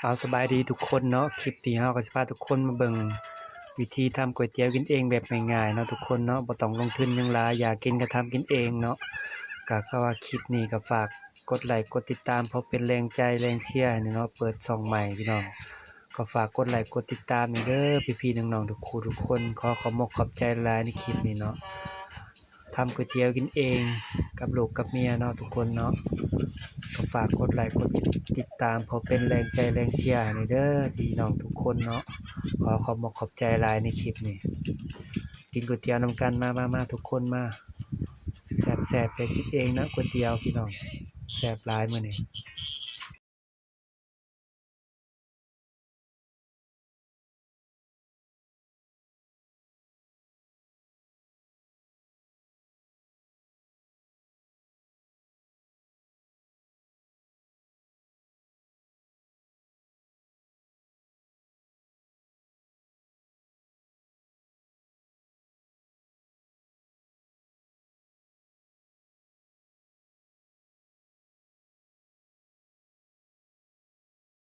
ເອົາ ສະບາຍດີທຸກຄົນເນາະ, ຄລິບນີ້ເຮົາກໍຊິພາທຸກຄົນມາເບິ່ງວິທີທຳກ໋ວຍຕຽວກິນເອງແບບງ່າຍໆເນາະທຸກຄົນເນາະ, ບໍ່ຕ້ອງລົງທຶນຫຍັງຫຼາຍ, ຢາກກິນກໍທຳກິນເອງເນາະ. ກໍຄືວ່າຄລິບນີ້ກໍຝາກກົດໄລກົດຕິດຕາມ ເພື່ອເປັນແຮງໃຈແຮງເຊຍໃຫ້ເນາະ, ເປີດຊ່ອງໃໝ່ພີ່ນ້ອງ, ກໍຝາກກົດໄລກົດຕິດຕາມແດ່ເດີ ພີ່ໆນ້ອງໆທຸກຄູ່ທຸກຄົນ. ຂໍຂອບມົກຂອບໃຈຫຼາຍໃນຄລິບນີ້ເນາະ. ທຳກ໋ວຍຕຽວກິນເອງກັບລູກກັບເມຍເນາະທຸກຄົນເນາະ, ກໍຝາກກົດໄລກົດຕິດຕາມ ເພື່ອເປັນແຮງໃຈແຮງເຊຍໃຫ້ແດ່ເດີພີ່ນ້ອງທຸກຄົນເນາະ. ຂໍຂອບມົກຂອບໃຈຫຼາຍໃນຄລິບນີ້. ກິນກ໋ວຍຕຽວນຳກັນ ມາໆໆ ທຸກຄົນມາ. ແຊບໆ ໄປກິນເອງເນາະກ໋ວຍຕຽວພີ່ນ້ອງ, ແຊບຫຼາຍມື້ນີ້.